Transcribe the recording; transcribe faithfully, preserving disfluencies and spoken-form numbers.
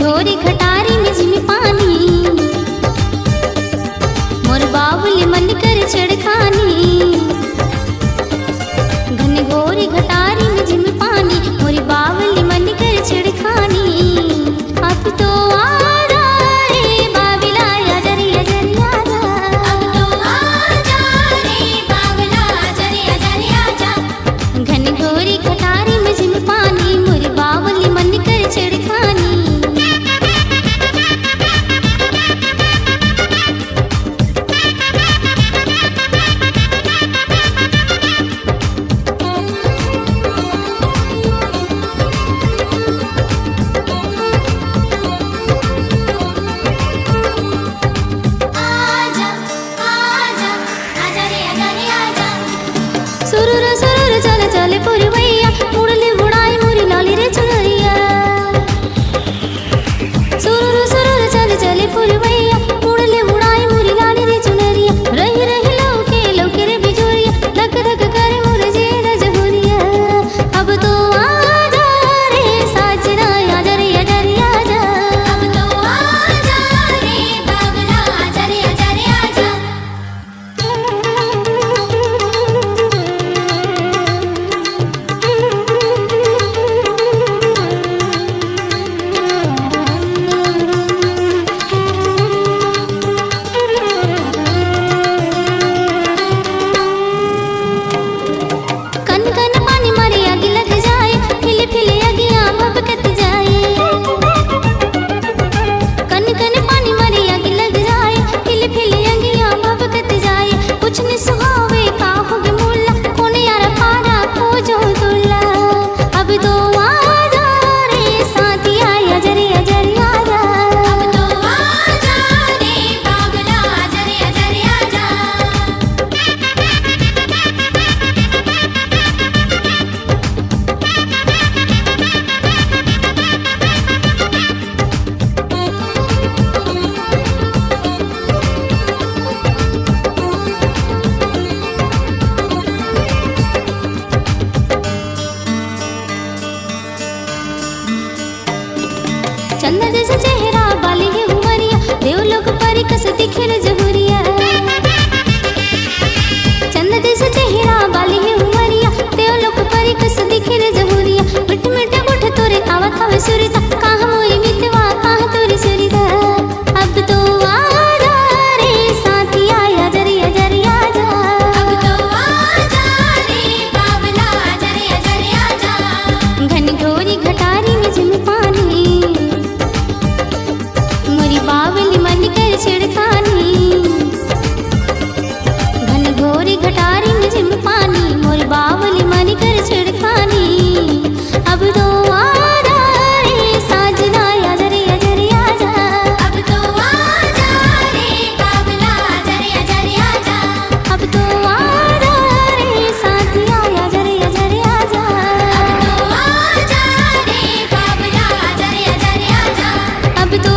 घोरी खटारी में झिम पानी, मोर बावली मन कर छेड़खानी। घनघोरी घटारी में झिम पानी, मोर बावली मन कर छेड़खानी। अब तो आ जा रे बावला, आजा रे, आजा रे, आजा। अब तो आ जा रे बावला, आजा रे, आजा रे, आजा। घनघोरी खटारी में झिम पानी, मोर बावली मन कर छेड़खानी। आजा, आजा, आजा रे, आजा रे, आजा। सुरुर सुरुर चल चल पुरवैया, मुड़ली उड़ाई मुरी लाली रे चुनरिया। सुरुर सुरुर चल चल पुरवैया, मुड़ली उड़ाई मुरी लाली रे चुनरिया। रही रही लौके लौके रे बिजुरिया, धक धक करे मोर जिया जहुरिया। अब तो आ जा रे साजना, आजा रे, आजा रे, आजा। अब तो आ जा रे बावला, आजा रे, आजा रे, आजा। कन कन पानी मारे आगी लग जाए, फिल फिल अगिया भभकत जाए। कन कन पानी मारे आगी लग जाए, फिल फिल अगिया भभकत जाए। कुछ नि सुहावे का होगे मोला, कोने यार पारा खोजो दूल्हा। अब तो आ जा रे साथिया, आजा रे, आजा रे, आजा। अब तो आ जा रे बावला, आजा रे, आजा रे, आजा। चंदा जैसे चेहरा वाली है उमरिया, देवलोक परी कस दिखे रे जहुरिया। चंदा जैसे चेहरा वाली है उमरिया, देवलोक परी कस दिखे रे जहुरिया। मिठ मिठ गुठ तोरे आवत हवे सुरता, कहाँ मोरी मितवा, कहाँ तोरी सुरता। अब तो आ जा रे साथिया, आजा रे, आजा रे, आजा। अब तो आ जा रे बावला, आजा रे, आजा रे, आजा। घनघोरी घटारी में झिम पानी, मोरी बावली मन कर छेड़खानी। घनघोरी घटारी में झिम पानी, मोरी बावली मन कर छेड़खानी। अब तो आ जा रे साजना, आजा रे, आजा रे, आजा। अब तो आ जा रे बावला, आजा रे, आजा रे, आजा। अब तो आ जा रे साथिया, आजा रे, आजा रे, आजा। अब तो आ जा रे बावला, आजा रे, आजा रे, आजा। अब तो